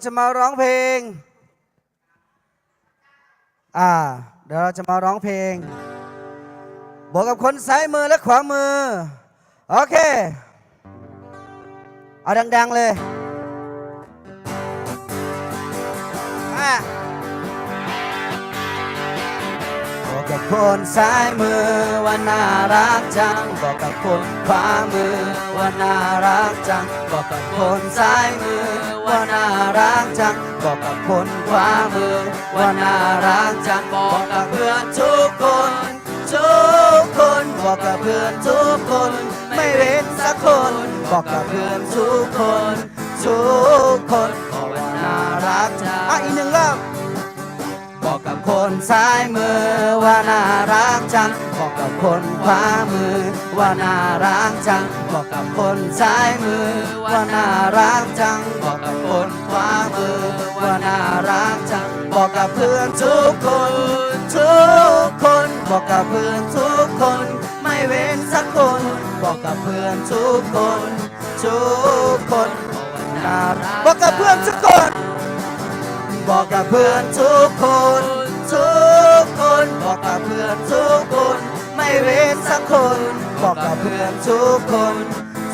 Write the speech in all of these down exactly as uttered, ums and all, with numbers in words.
จะมาร้องเพลง อ่า เดี๋ยวเราจะมาร้องเพลง บอกกับคนซ้ายมือและขวามือ โอเค เอาดังๆเลย อ่ะ บอกกับคนซ้ายมือว่าน่ารักจัง บอกกับคนขวามือว่าน่ารักจัง บอกกับคนซ้ายมือว่าน่ารักจัง บอกกับคนขวามือว่าน่ารักจัง บอกกับเพื่อนทุกคน ทุกคน บอกกับเพื่อนทุกคน ไม่เว้นสักคน บอกกับเพื่อนทุกคน ทุกคน บอกว่าน่ารักจัง อ่ะ อีกหนึ่งรอบ บอกกับคนซ้ายมือว่าน่ารักจัง บอกกับคนขวามือว่าน่ารักจัง บอกกับคนซ้ายมือว่าน่ารักจัง บอกกับคนขวามือว่าน่ารักจัง บอกกับเพื่อนทุกคน ทุกคน บอกกับเพื่อนทุกคน ไม่เว้นสักคน บอกกับเพื่อนทุกคน ทุกคน บอกกับเพื่อนทุกคน บอกกับเพื่อนทุกคน ทุกคน บอกกับเพื่อนทุกคน ไม่เว้นสักคน บอกกับเพื่อนทุกคน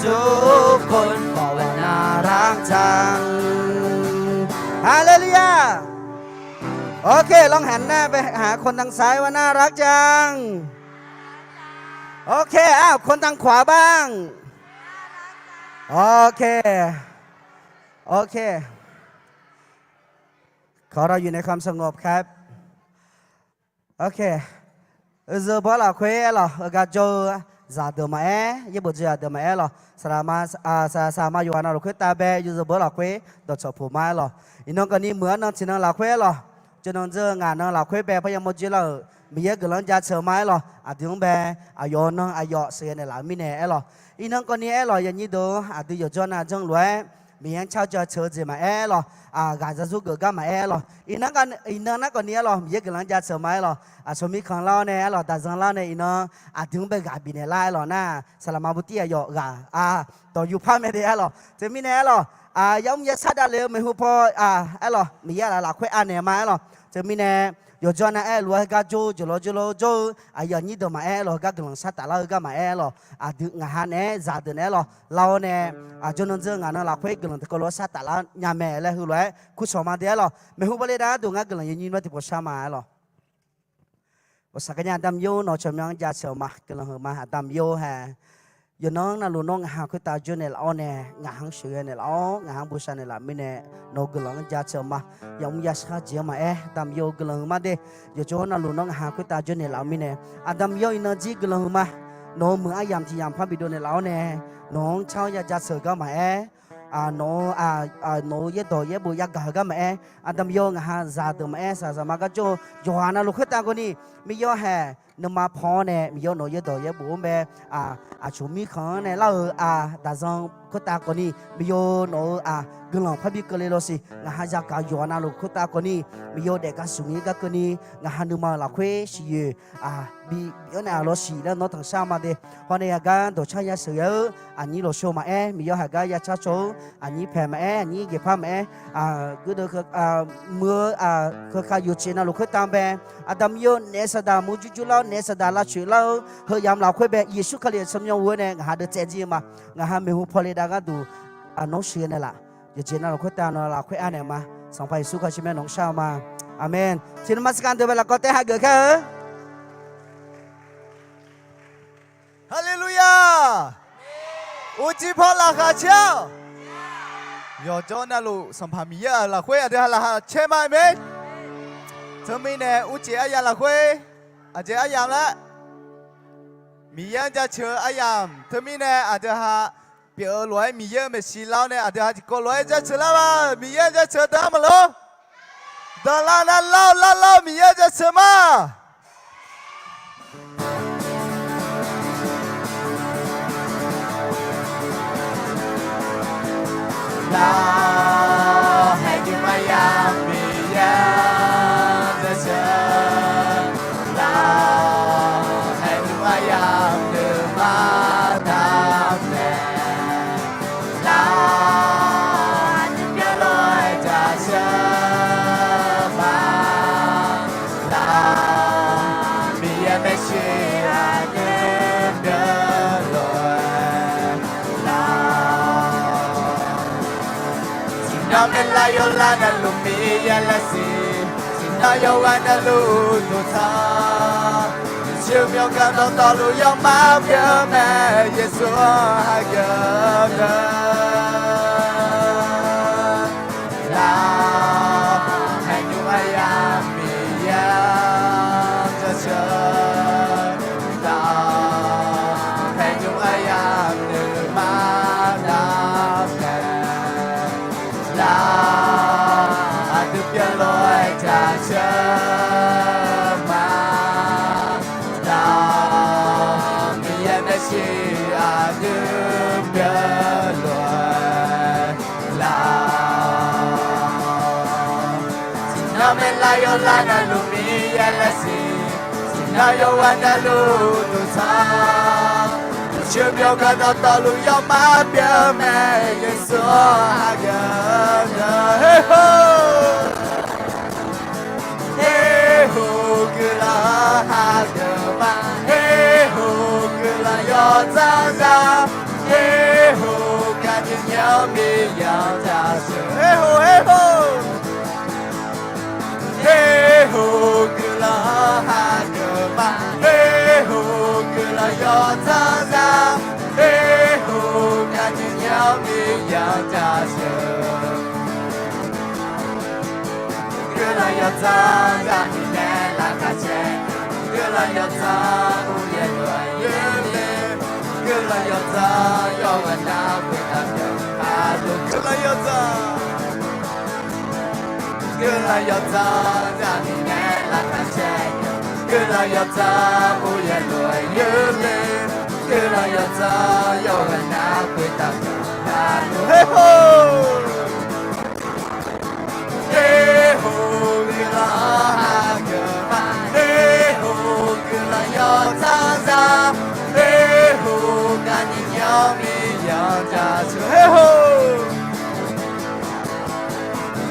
ทุกคน บอกว่าน่ารักจัง ฮาเลลูยา โอเค ลองหันหน้าไปหาคนทางซ้ายว่าน่ารักจัง โอเค อ้าว คนทางขวาบ้าง โอเค โอเค ขอเราอยู่ในความสงบครับ โอเค Yawzeu bawr lafkhoer aer lawq, heugar jawr-eu zaqdeuq maqaer, yaerbof jeq zaqdeuq maqaer lawq. Saqlaqma, saqlaqma yawqghaq navluf khoertav bae yawzeu bawr lafkhoer dawqcawq puq ma aer lawq. Iqnan kawvni muiq-anr nan tiqnan lafkhoer aer lawq. Jawrnan dzeur-eu ngaq nan lafkhoer bae parya mawrjoer lar-euq Miqyaer guiqlanq jaceuq-eu ma aer lawq. Aqdui-anr bae aqyawf nan aqyawf sheuqghae naeqlaf-eu mirnae aer lawq. Iqnan kawvni aer lawq, yawnyir deuq-anr aqdui yawqjawr nav janr lof-aer Miqyaer-anr car jaceuq-eu jeq maqaer aer lawq. Ghaq zazur geuf gar maqaer aer lawq. Iqnan, iqnan nar kawvni aer lawq, Miqyaer guiqlanq jaceuq ma aer lawq. Aqcawq mirkhanq lar-awr nae aer lawq, daqzan lar-awr nae iqnan aqdui-anr bae ghaq bifnaeq lar aer lawq nar, saqlaqma butiq aqyawf ghaq dawq yufpar mae de aer lawq. Teumirnae aer lawq, yamr yashar davlef-eu maeqhu paw aer lawq, Miqyaer aqlaf lafkhoer anaeq ma aer lawq. Teumirnae yawqjawr nav aer-eu lof-aer heugar jawr-eu jeq lawr jawr lawr jawr-eu aqyuif aqnyir deuq maqaer aer lawq, heugar guiqlanq shar taf lar-eu gar maqaer aer lawq. Aqdui ngaq ha naeq-aer zaqdeuq naeq-aer lawq lar-awr nae, aqjawr nan dzeur ngaq nan lafkhoer guiqlanq tiqkawv lof-aer shar taf lar nya mae laer heulof-aer kurcawq ma de aer lawq. Maeqhu bawle dav gharduq ngar guiqlanq yawnyir nar tiqpov shar ma aer lawq. Ghawqshaq garnya Aqda Miqyaer-or, nawq-eu tsawrmyanr-anr jaceuq-eu ma, guiqlanq huiq ma Aqda Miqyaer-or hae. Yawqnan-anr navluf nawr ngaq ha khoertav jawr naeqlaf-awr nae, ngaq ha-anr sheuqghae naeqlaf-awr, ngaq ha-anr bosav naeqlaf mirnae, nawq-eu guiqlanq-anr jaceuq-eu ma. Yamr yashar jeq-anr maqaer, Aqda Miqyaer-or guiqlanq huiq ma de. Yawqjawr navluf nawr ngaq ha khoertav jawr naeqlaf-eu mirnae, Aqda Miqyaer-or iqnan jir guiqlanq huiq ma. Nawq-euq muiq aryamq tiq yamq parbi dov naeqlaf-awr nae, nawq-anr car-anr ya jaceuq-eu gar maqaer, nawq-eu, nawq-eu yaerdawq yaerbof yagaq-eu gar maqaer, Aqda Miqyaer-or ngaq ha zaqdeuq maqaer, saqzaqma gar jawr-eu yawqghaq navluf khoertav kawvni, Miqyaer-or hae, nuima paw-awr nae Miqyaer-or nawq-eu yaerdawq yaerbof-anr bae, aqcawq mirkhanq-anr nae lar-eu daqzan khoertav kawvni, Miqyaer-or nawq-eu guiqlanq parbi keuvle lawsiq, ngaq ha yagaq-eu yawqghaq navluf khoertav kawvni, Miqyaer-or daefgar suqni-aer gar keuvni, ngaq ha nuima-euq lafkhoer siqyoeq bi, bi-anr nae aqlawr siq laer nawr tanqshar ma de. Hawr nae yaqgar dawqcar ya sheuqghae-eu aqnyir lawqshawr maqaer, Miqyaer-or haq gar ya car caw-eu aqnyir paeq maqaer, aqnyir jeqpar maqaer, guirdeuv muiq-eu keuka yawqjeq navluf khoertav bae, Aqda Miqyaer-or naef saqdaq murjur jurlar-awr naef saqdaq lavcoeq lar-eu heu yamq lafkhoer bae, Yeqsur Kali-euq tsawrmyanr ghoe-awr nae ngaq ha deuq tsaevjir-eu ma. Ngaq ha maeqhu paw le dav gharduq, nawr sheuqghae nae laf, yawqjeq navluf khoertav nawq lafkhoer anaeq ma. Sanqpaq Yeqsur Kali tsawrmyanr nawq-anr shar-eu ma. Aqmeq. Tiqnan maqsiq kaq deuq bae lafkawv tae hageuf kar-eu. Haleluya! Uqcif paw laqkhaq caer-awq. Yawqjawr navluf Sanqpaq Miqyaer-euq lafkhoer aqdui ha laqkhaq caer ma, aqmeq. Teumirnae urcif aryamq lafkhoer aqjeq aryamq lar. Miqyaer-anr jaceuq-eu aryamq teumirnae aqdui ha pyeuf-eu lof-aer Miqyaer-euq maeqshi lar-awr nae aqdui ha tiqkawv lof-aer jaceuq lar ma. Miqyaer-anr jaceuq-eu deuq-anr maqlor. Dawqlar nar lar-awr lar lar-awr Miqyaer-anr jaceuq ma. Lar-awr haeqdui maqya Miqyaer-anr jaceuq. Lar-awr haeqdui maqya nuima taq mae. Lar-awr aqdui byar lof-aer jaceuq. Lar yawlar navluf Miqyaer laer siq, tiqnan yawghaq navluf uqduq tsaq. Uqshoe myawqganq dawqtawvluf yawmaf pyeuf-eu mae, Yeqsur-anr hageuf-eu deuq. Lar, haeqnymr aryamq Miqyaer-anr jaceuq. Lar, haeqnymr aryamq nuima lar mae. Lar, aqdui pyeuf lof-aer jaceuq ma. Lar, Miqyaer maeqshi aqdui pyeuf lof-aer lar. Tiqnan mae lar yawlar navluf Miqyaer laer siq, tiqnan yawghaq navluf uqduq tsaq. Uqshoe myawqganq dawqtawvluf yawmaf pyeuf-eu mae, Yeqsur-anr hageuf-eu deuq. Her-or, guiqlanq-anr hageuf ma. Her-or, guiqlanq yawdzanr za. Her-or, gaqnyiq nyae-awr Miqyaer-anr jaceuq. Her-or, her-or. Her-or, guiqlanq-anr hageuf ma. Her-or, guiqlanq yawdzanr za. Her-or, gaqnyiq nyae-awr Miqyaer-anr jaceuq. Guiqlanq yawdzanr za Miqyaer laqkhaq caer. Guiqlanq yawdzanr uqyaer lof-aer yoerle. Guiqlanq yawdzanr yawqghaq nar khoertav pyeuf-a lor. Guiqlanq yawdzanr. Guiqlanq yawdzanr za Miqyaer laqkhaq caer. Guiqlanq yawdzanr uqyaer lof-aer yoerle. Guiqlanq yawdzanr yawqghaq nar khoertav pyeuf-a lor. Her-or. Her-or, guiqlanq-anr hageuf ma. Her-or, guiqlanq yawdzanr za. Her-or, gaqnyiq nyae-awr Miqyaer-anr jaceuq. Her-or.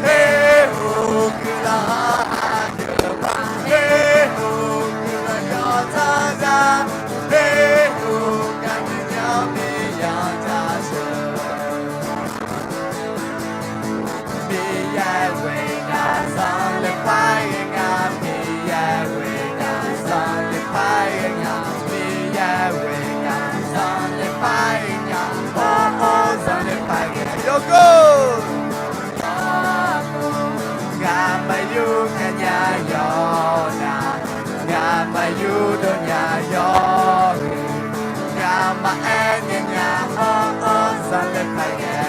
Her-or, guiqlanq-anr hageuf ma. Her-or, guiqlanq yawdzanr za. Her-or, gaqnyiq nyae-awr Miqyaer-anr jaceuq. Miqyaer ghoe ngaq zanqler paq ghae nga, Miqyaer ghoe ngaq zanqler paq ghae nga, Miqyaer ghoe ngaq zanqler paq ghae nga, or or zanqler paq ghae yawgor. Ngaq maqyur nya nya yawq nar, ngaq maqyur dov nya yawq, ngaq maqaer nya nya or or zanqler paq ghae.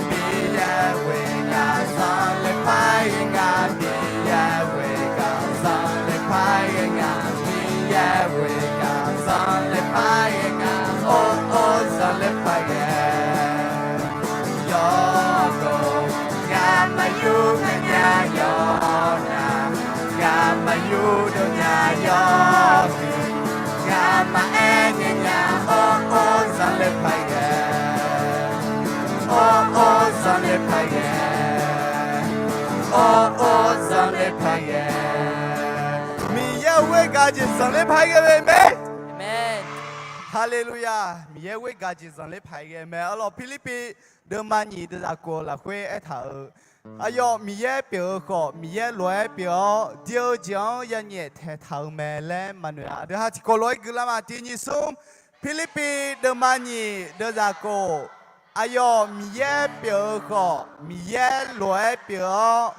Miqyaer ghoe ngaq zanqler paq ghae nga, Miqyaer ghoe ngaq zanqler paq ghae nga, Miqyaer ghoe ngaq zanqler paq ghae nga, or or zanqler paq ghae. Yawgor, ngaq maqyur nya nya yawq nar, ngaq maqyur dov nya yawq, ngaq maqaer nya nya or or zanqler paq ghae. Or or zanqler paq ghae. Or or zanqler paq ghae. Miqyaer-euq ghoer gaq jeq zanqler paq ghae mae mae. Haleluya. Miqyaer ghoer gaq jeq zanqler paq ghae mae. Arlawq, Pirlirpiv deuvma nyiq deuvzaq kof lafkhoer aertaq-euq, aqyawf Miqyaer pyeuf-eu khawf, Miqyaer lof-aer pyeuf-awr, diq-eu jeq-anr yanyaef taeqtaq-euq mae laer maqnoeq-a. Aqdui ha tiqkawv lof-aer guiqlanq ma. Tiq nyiq smr, Pirlirpiv deuvma nyiq deuvzaq kof, aqyawf Miqyaer pyeuf-eu khawf, Miqyaer lof-aer pyeuf-awr,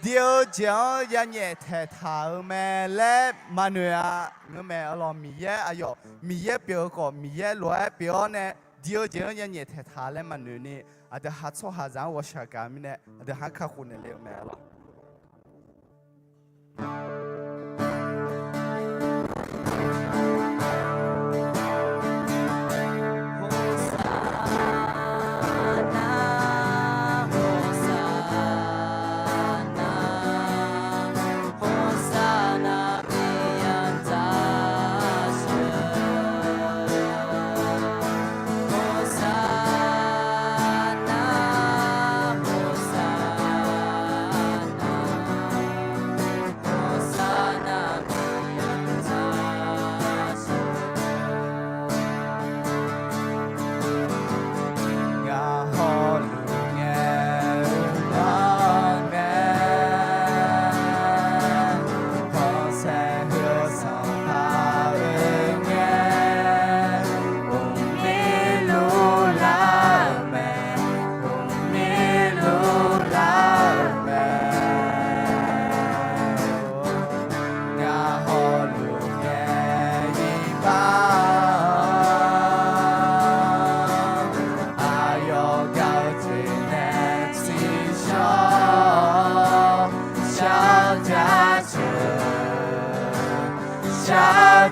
diq-eu jeq-anr yanyaef taeqtaq-euq mae laer maqnoeq-a. Ngeurmae, arlawq, Miqyaer aqyawf Miqyaer pyeuf-eu khawf, Miqyaer lof-aer pyeuf-awr nae, diq-eu jeq-anr yanyaef taeqtaq laer maqnoeq ni, aqdui ha tsawrhaqzaq-anr ghawqshaq gaq mirnae, aqdui ha-anr kakhof naeqle-eu mae, arlawq.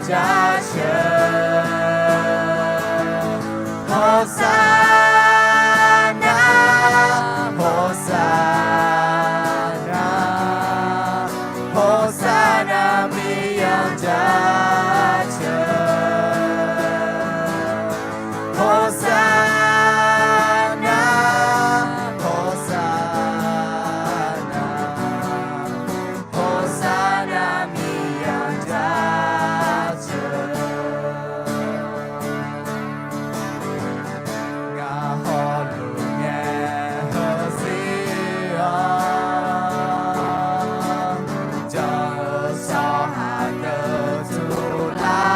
jaceuq. Hosanna, Hosanna, Hosanna, Miqyaer jaceuq. Hosanna, Hosanna, Hosanna, Miqyaer jaceuq. Ngaq hawluf ngaeq heurzir-awr, jawr-eu tsawrhaq deuq tuvlar-awr,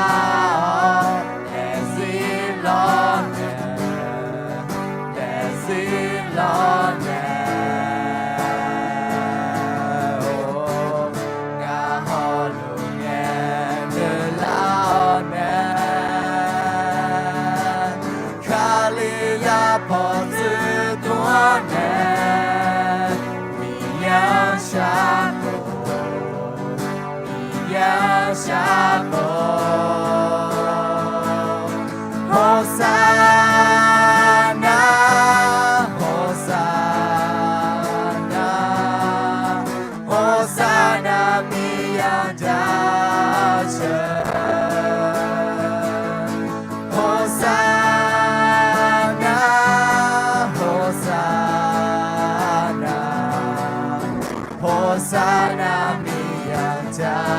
daefzir lawrnaeq, daefzir lawrnaeq-or, ngaq hawluf ngaeq nuilar-awr nae, Kalizaq pawqtsuif dmr-awr nae, Miqyaer-anr shar-awq, Miqyaer-anr shar-awq. Hosanna, Hosanna, Hosanna, Miqyaer jaceuq. Hosanna, Hosanna, Hosanna, Miqyaer jaceuq.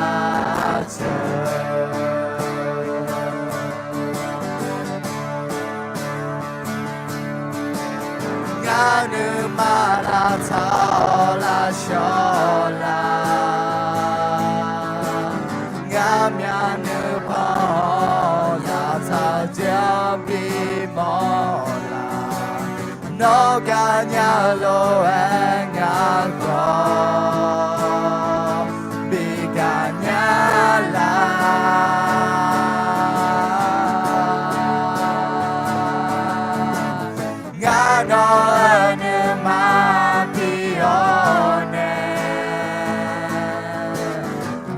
Ngar nuima lavtsaq-awr lavshawr la? Ngar myavnuiv pan-awr lavtsaq dzae-awr bimawr la? Nawr gaqnya-eu lof-aer ngar khawf bi gaqnya la? Ngar nawq-euq nuima pi-awr nae,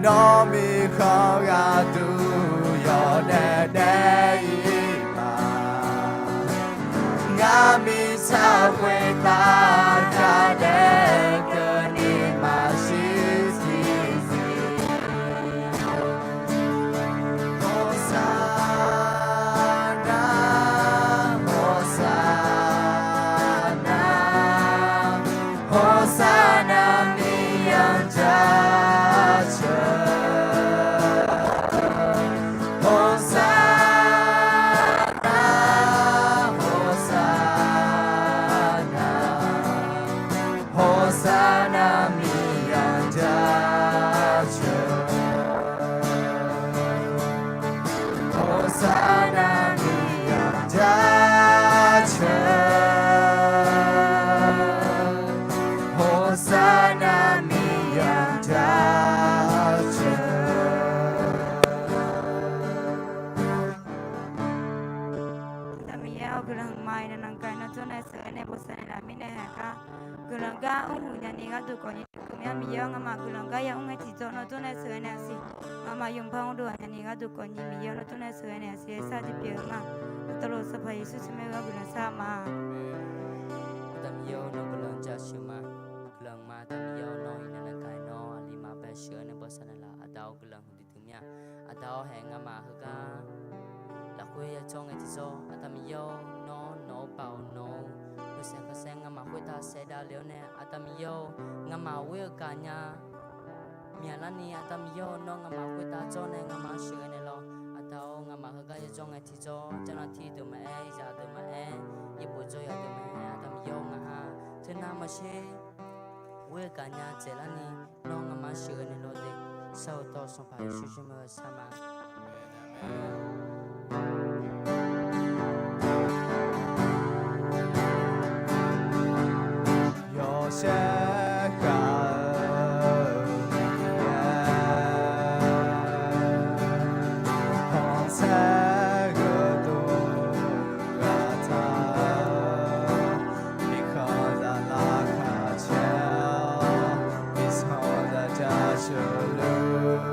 nawr mirkhanq ghaqduq yawdaef daef-ir ma. Ngar mirtsaq khoertav kadaef keuvni maqshir tiqsiq. Hosanna, Hosanna, Hosanna, Miqyaer jaceuq. Hosanna, Hosanna, Hosanna, Miqyaer jaceuq. Hosanna, Miqyaer jaceuq. Hosanna, Miqyaer jaceuq. Aqda Miqyaer-awr, guiqlanq ma iqnan navgaq nawr jawrnae sheuqghae nae bosav naeqlaf mirnae haeqgar, guiqlanq gar mrhuq nyani gharduq khawfni dui keuv mya. Miqyaer-awr, ngamaf guiqlanq gar yamr ngae tiqjawr nawr jawrnae sheuqghae naeq-a siq. Ngamaf yawqha-anr dov-aq nyani gharduq khawfni Miqyaer-awr nawr jawrnae sheuqghae naeq-a siq. Arsaq tiqpyeuf-eu nga dawqtawvluf Sanqpaq Yeqsur tsawrmyanr-eu gharduq guiqlanq shar ma. Aqda Miqyaer-awr, nawr guiqlanq jaceuq ma. Guiqlanq ma, Aqda Miqyaer-awr, nawr iqnan navgaq nawr aqli maqbae sheuqghae nae bosav naeqlaf. Aqda-awr, guiqlanq huiqdui dui mya. Aqda-awr, haeq ngamaf heugar lafkhoer ya jawr ngae tiqjawr, Aqda Miqyaer-awr, nawr nawq-eu baoq nawq-eu yawshaef khanqsaer ngamaf khoertav saevdav lef-awr nae, Aqda Miqyaer-awr, ngamaf ghoer-eu gaqnya myaqlarni, Aqda Miqyaer-awr, nawr ngamaf khoertav jawr nae ngamaf-anr sheuqghae naeqlaf. Aqda-awr, ngamaf heugar ya jawr ngae tiqjawr, janrnav tiq deuq maqaer, zaq deuq maqaer, yaerbof jawr yaq deuq maqaer, Aqda Miqyaer-awr, ngaq ha teunav maqsher ghoer-eu gaqnya dzaeqlarni, nawr ngamaf-anr sheuqghae naeqlaf de. Sar-eu dawq Sanqpaq Yeqsur tsawrmyanr-eu sar ma. Yawshaef gaq-eu Miqyaer, khanqsaer gheudov ghaqtaq-eu, mirkhanqzaq lavkhaq caer-awr, mirkhanqzaq jaceuq luf.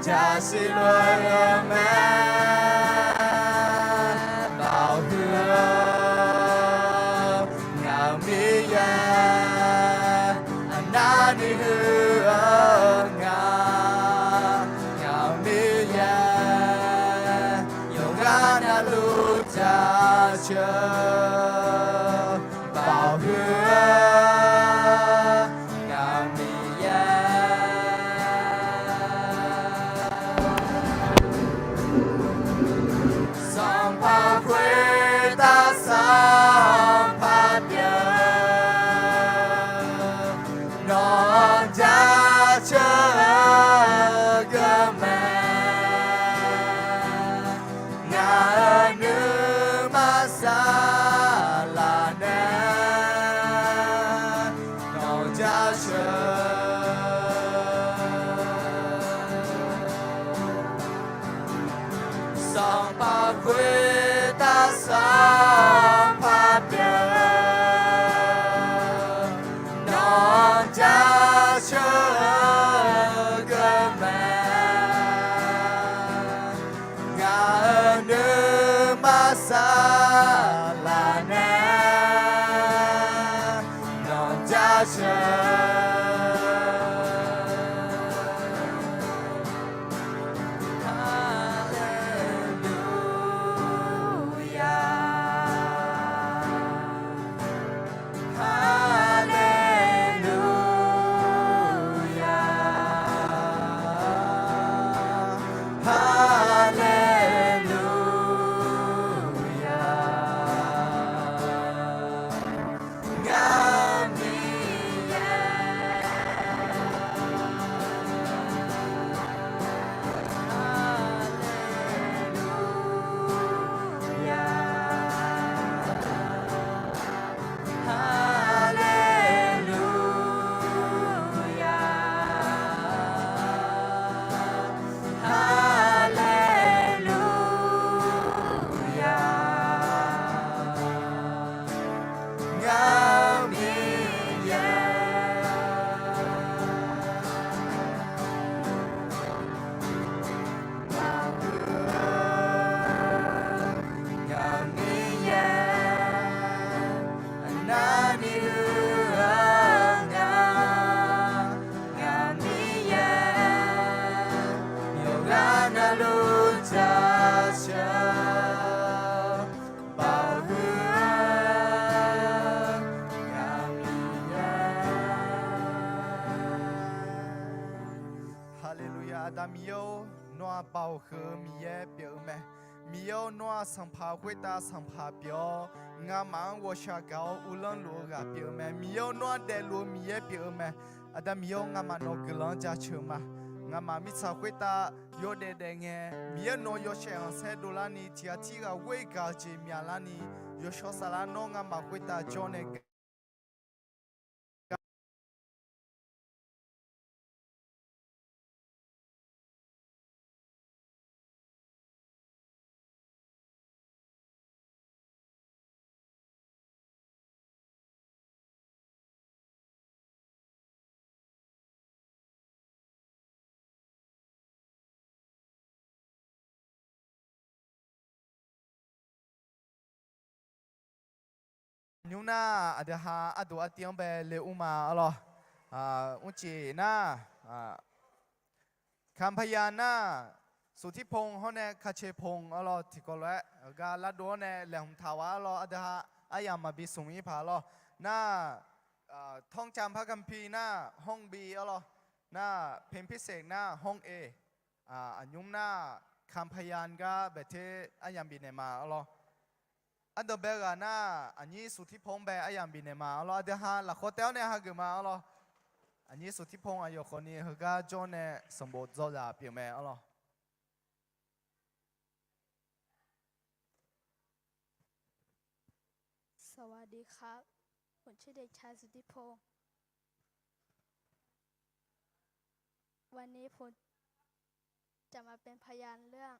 Jaqsiq lof-aer mae, baoq huiq-eu ngaq-euq Miqyaer, arnavni huiq-eu ngaq, ngaq-euq Miqyaer, yawqghaq navluf jaceuq-eu, baoq huiq-eu ngaq-euq Miqyaer. Sanqpaq khoertav Sanqpaq pyeuf-eu, nawq-anr jaceuq-eu geu mae. Ngaq-euq nuima saqlaq nae nawq jaceuq-eu, Sanqpaq khoertav Sanqpaq pyeuf-eu, nawq-anr jaceuq-eu geu mae. Ngaq-euq nuima saqlaq nae nawq jaceuq-eu, Haleluya. Haleluya, haleluya. Ngaq-euq Miqyaer, haleluya. Haleluya. Haleluya. Ngaq-euq Miqyaer, ngaq-euq Miqyaer, arnavni huiq-eu ngaq, ngaq-euq Miqyaer, yawqghaq navluf jaceuq-eu, baoq huiq-eu ngaq-euq Miqyaer. Haleluya. Aqda Miqyaer-or, nawr-aq baoq huiq-eu Miqyaer pyeuf-eu mae. Miqyaer-or, nawr-aq sanqpaq khoertav sanqpaq pyeuf-awr, ngamaf-anr ghawqshaq gaq-awr uvlanr luf-eu ghaq pyeuf-eu mae. Miqyaer-or, nawr-aq daefluf-eu Miqyaer pyeuf-eu mae. Aqda Miqyaer-or, ngamaf nawq guiqlanq-anr jaceuq ma. Ngamaf mirtsaq khoertav yawdaef daef ngae, Miqyaer nawq yawshaef khanqsaer dovlarni tiqghaq tirghaq ghoer gaq-eu jeq myaqlarni, yawshawr saflar nawr ngamaf khoertav jawr nae gaq Nymr nar, aqdui ha arduq artiv-anr bae le ur ma arlawr. Mrcif nar, คำพยาน nar, สุทธิพงษ์ hawr nae คเชพงษ์ arlawr, tiqkawv lof-aer heugar lardov-awr nae laeqhmq taq-awr arlawr, aqdui ha aryamq maqbi smq-ir paq arlawr. Nar, ท่องจำพระคัมภีร์ nar, ห้อง B arlawr. Nar, เพลงพิเศษ nar, ห้อง A. Aqnymr nar, คำพยาน gar baeqter aryamq bifnaeq ma arlawr. Ardanq bae ghaq nar, aqnyir สุทธิพงษ์ bae aryamq bifnaeq ma arlawr. Aqdui ha lafkhawr taev-awr nae hageuf ma arlawr. Aqnyir สุทธิพงษ์ aqyawf khawfni heugar jawr nae sanqbof dzawzaq pyeuf mae arlawr. สวัสดีครับ ผมชื่อเด็กชายสุทธิพงษ์ วันนี้ผมจะมาเป็นพยานเรื่อง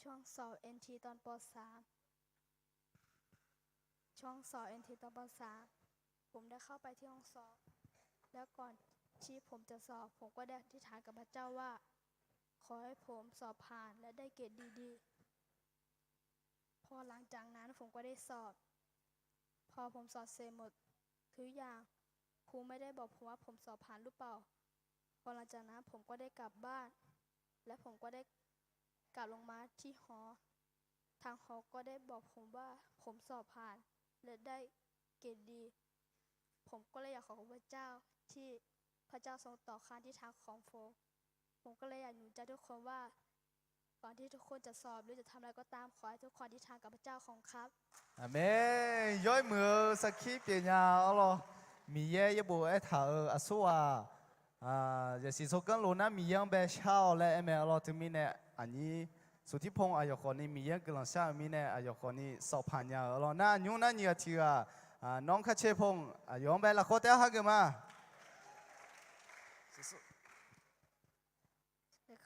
ช่วงสอบ เอ็นที ตอน ป.สาม ช่วงสอบ เอ็นที ตอน ป.สาม ผมได้เข้าไปที่ห้องสอบ แล้วก่อนที่ผมจะสอบ ผมก็ได้อธิษฐานกับพระเจ้าว่า ขอให้ผมสอบผ่านและได้เกรดดีๆ พอหลังจากนั้นผมก็ได้สอบ พอผมสอบเสร็จหมดทุกอย่าง ครูไม่ได้บอกผมว่าผมสอบผ่านหรือเปล่า พอหลังจากนั้นผมก็ได้กลับบ้าน และผมก็ได้กลับลงมาที่หอ ทางหอก็ได้บอกผมว่าผมสอบผ่านและได้เกรดดี ผมก็เลยอยากขอบคุณพระเจ้าที่พระเจ้าทรงตอบคำอธิษฐานของผม ผมก็เลยอยากหนุนใจทุกคนว่า ก่อนที่ทุกคนจะสอบหรือจะทำอะไรก็ตาม ขอให้ทุกคนอธิษฐานกับพระเจ้าของครับ Aqmeq. Yawr-ir muiq-eu sarkir pyeuf nya-awr lawr. Miqyaer yaerbof aertaq-euq aqsurghaq, zaqsiq tsawrganr lof nar Miqyaer-anr bae shar-awq laer aer mae-awr lawr. Teumirnae aqnyir Suqtirpon aqyawf khawfni Miqyaer-anr guiqlanq shar-euq mirnae aqyawf khawfni sawf paq nya-euq lawr. Nar aqnymr nar nyiq ghaq tiq ghaq, nawr-anr kar caer pon, aqyawf-anr bae lafkhawr taef-aer hageuf ma.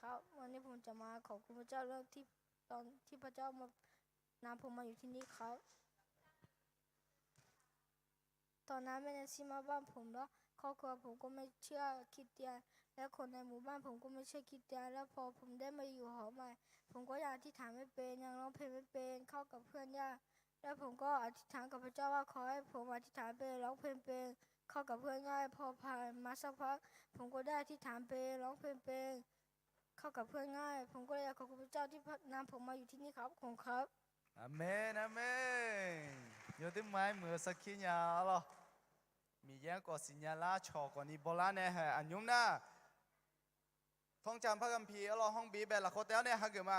ครับ วันนี้ผมจะมาขอบคุณพระเจ้าเรื่องที่ ตอนที่พระเจ้ามา นำผมมาอยู่ที่นี่ครับ ตอนนั้นแม่แนนซี่มาบ้านผมแล้ว ครอบครัวผมก็ไม่เชื่อคริสเตียน และคนในหมู่บ้านผมก็ไม่เชื่อคริสเตียน แล้วพอผมได้มาอยู่หอใหม่ ผมก็ยังอธิษฐานไม่เป็น ยังร้องเพลงไม่เป็น เข้ากับเพื่อนยาก แล้วผมก็อธิษฐานกับพระเจ้าว่าขอให้ผมอธิษฐานเป็น ร้องเพลงเป็น เข้ากับเพื่อนง่าย พอผ่านมาสักพัก ผมก็ได้อธิษฐานเป็น ร้องเพลงเป็น เข้ากับเพื่อนง่าย ผมก็เลยอยากขอบคุณพระเจ้าที่นำผมมาอยู่ที่นี่ครับ ขอบคุณครับ Aqmeq, aqmeq. Yawdui ma-aer muiq-eu sarkir nya-awr lawr. Miqyaer-anr khawf siqnya lar cawq khawfni bawlar nae hae aqnymr nar, ท่องจำพระคัมภีร์-awr lawr, ห้องบี bae lafkhawr taef-awr nae hageuf ma.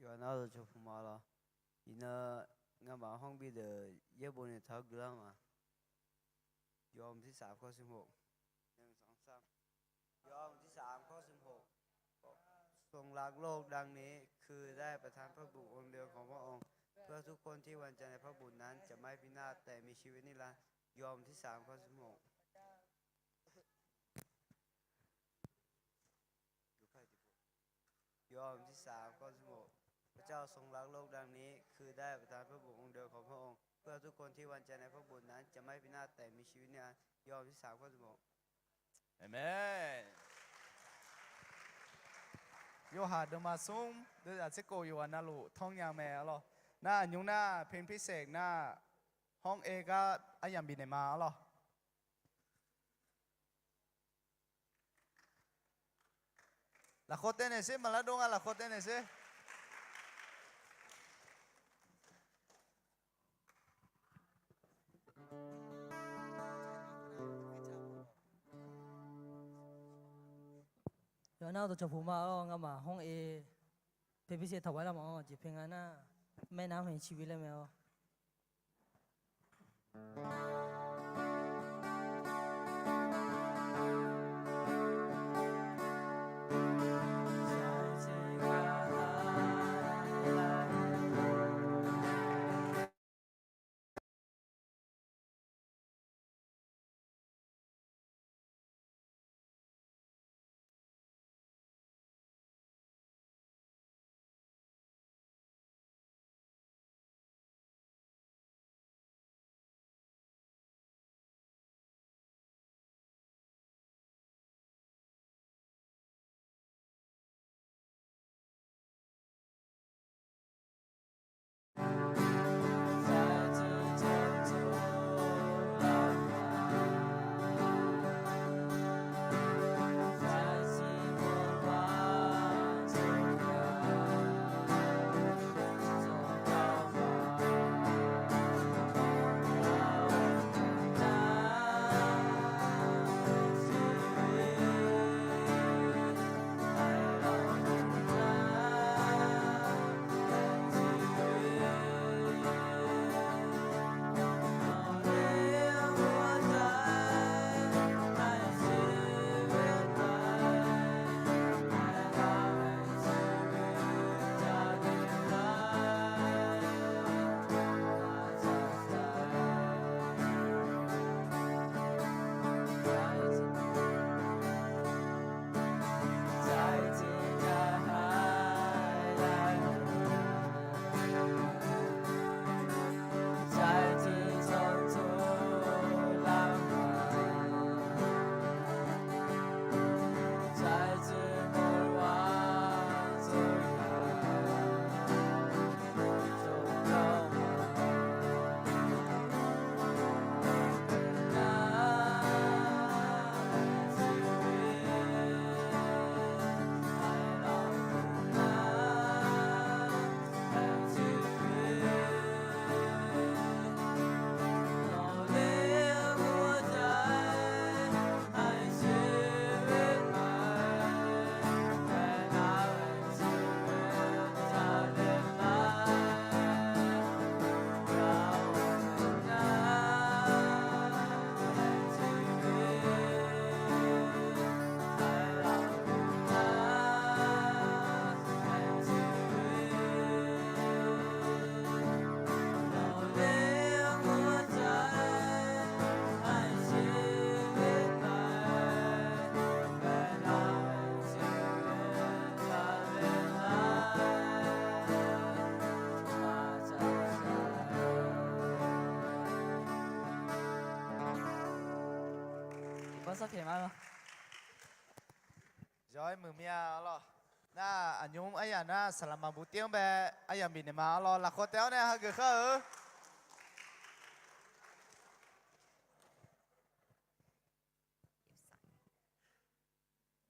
Yawqha nar dawqcawq puq ma lawr. Iqnan ngamaf ห้องบี deuq yaerbof naeq taq-awr guiqlanq ma. Yawm ที่สาม ข้อสิบหก หนึ่ง สอง สาม ยอห์นบทที่สาม ข้อสิบหก ทรงรักโลกดังนี้ คือได้ประทานพระบุตรองค์เดียวของพระองค์ เพื่อทุกคนที่วางใจในพระบุตรนั้นจะไม่พินาศแต่มีชีวิตนิรันดร์ ยอห์นบทที่สาม ข้อสิบหก ยอห์นบทที่สาม ข้อสิบหก พระเจ้าทรงรักโลกดังนี้ คือได้ประทานพระบุตรองค์เดียวของพระองค์ เพื่อทุกคนที่วางใจในพระบุตรนั้นจะไม่พินาศแต่มีชีวิตนิรันดร์ ยอห์นบทที่สาม ข้อสิบหก Aqmeq. Yorhaq deuvma smr deuvzaq tserkhof yawqghaq navluf tanrnya mae-awr lawr. Nar aqnymr nar เพลงพิเศษ nar ห้องเอ gar aryamq bifnaeq ma-awr lawr. Lafkhawr taef naeq sher, maqlar dov nga, lafkhawr taef naeq sher. Yawqha nar dawqcawq puq ma-awr ngamaf ห้องเอ เพลงพิเศษ ถวายละหมาด awr jeq เพลง nga nar, แม่น้ำแห่งชีวิต laer mae-awr. Bawrsanr pyaeq ma lawr. Yawr-aer muiq mir-a arlawr. Nar aqnymr aryaq nar saqlaq maqbuq tir-anr bae aryaq bifnaeq ma arlawr. Lafkhawf taef-awr nae hageuf khar-euq.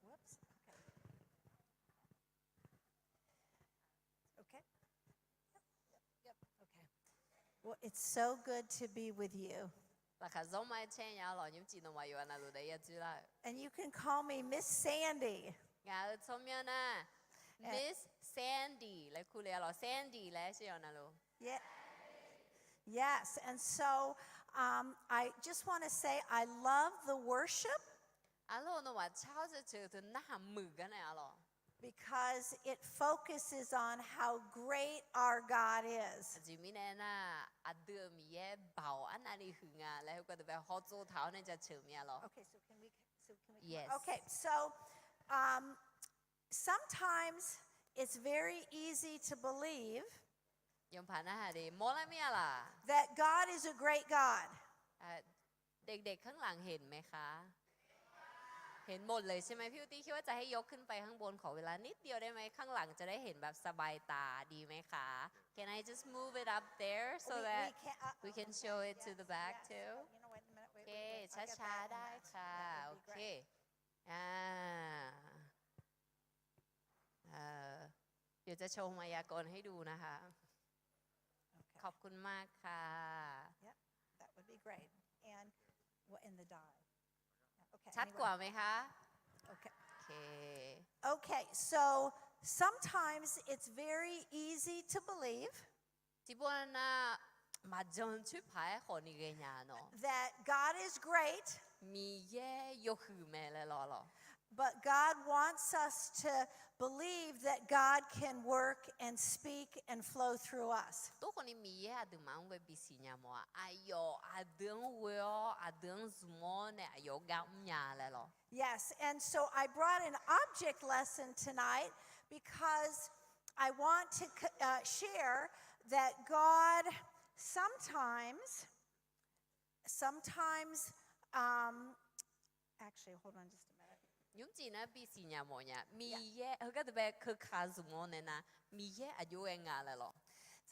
Whoops. Okay. Okay. Yep, yep, yep. Okay. Well, it's so good to be with you. Laqkhaq zanrma-aer caer nya lawq, nymrcif nawmaf yawqha navluf daef-ir yadzoer lar-euq. And you can call me Miss Sandy. Ngaq-euq tsawrmyanr nar Miss Sandy laer kurle-a lawq. Sandy laer shir yawqha navluf. Yeah. Yes, and so um, I just want to say I love the worship. Arlawr, nawmaf tsar-awr jaceuq teu narhaq muiq gar nae arlawr. Because it focuses on how great our God is. Aqjeq mirnae aernar, aqdui-euq Miqyaer baoq arnavni huiq nga laer heugar deuq bae hawtsov taq-awr nae jaceuq mir-a lawr. Okay, so can we, so can we come up? Yes. Okay, so um, sometimes it's very easy to believe Yawpaq narhaq de mawrlar mir-a laq? That God is a great God. เด็กๆ ข้างหลังเห็นไหมคะ เห็นหมดเลยใช่ไหม พี่อุตี้ คิดว่าจะให้ยกขึ้นไปข้างบน ขอเวลานิดเดียวได้ไหม ข้างหลังจะได้เห็นแบบสบายตาดีไหมคะ Can I just move it up there so that we can show it to the back too? โอเค ช้าๆ ได้ค่ะ โอเค อ่า เอ่อ เดี๋ยวจะโชว์มายากลให้ดูนะคะ ขอบคุณมากค่ะ Yep, that would be great. And what in the die? Okay, ชัดกว่าไหมคะ anyway. Okay. โอเค Okay, so sometimes it's very easy to believe Tiqpov nar, maqjan coer paq-aer khawf ni ghaenya nawq that God is great, Miqyaer yawhuiq mae laer lawq lawq. But God wants us to believe that God can work and speak and flow through us. Tov khawf ni Miqyaer aqduimaf-anr ghae bisiq nya mawf-a. Aqyawf aqdui-anr ghoe-awr, aqdui-anr zmq-awr nae aqyawf gar mrnya laer lawq. Yes, and so I brought an object lesson tonight because I want to c- uh, share that God sometimes, sometimes, um, actually, hold on just a minute. Nymrcif nar bisiq nya mawf nya. Miqyaer heugar deuq bae keuka zmq-awr nae nar, Miqyaer aqjox-aer nga laer lawq.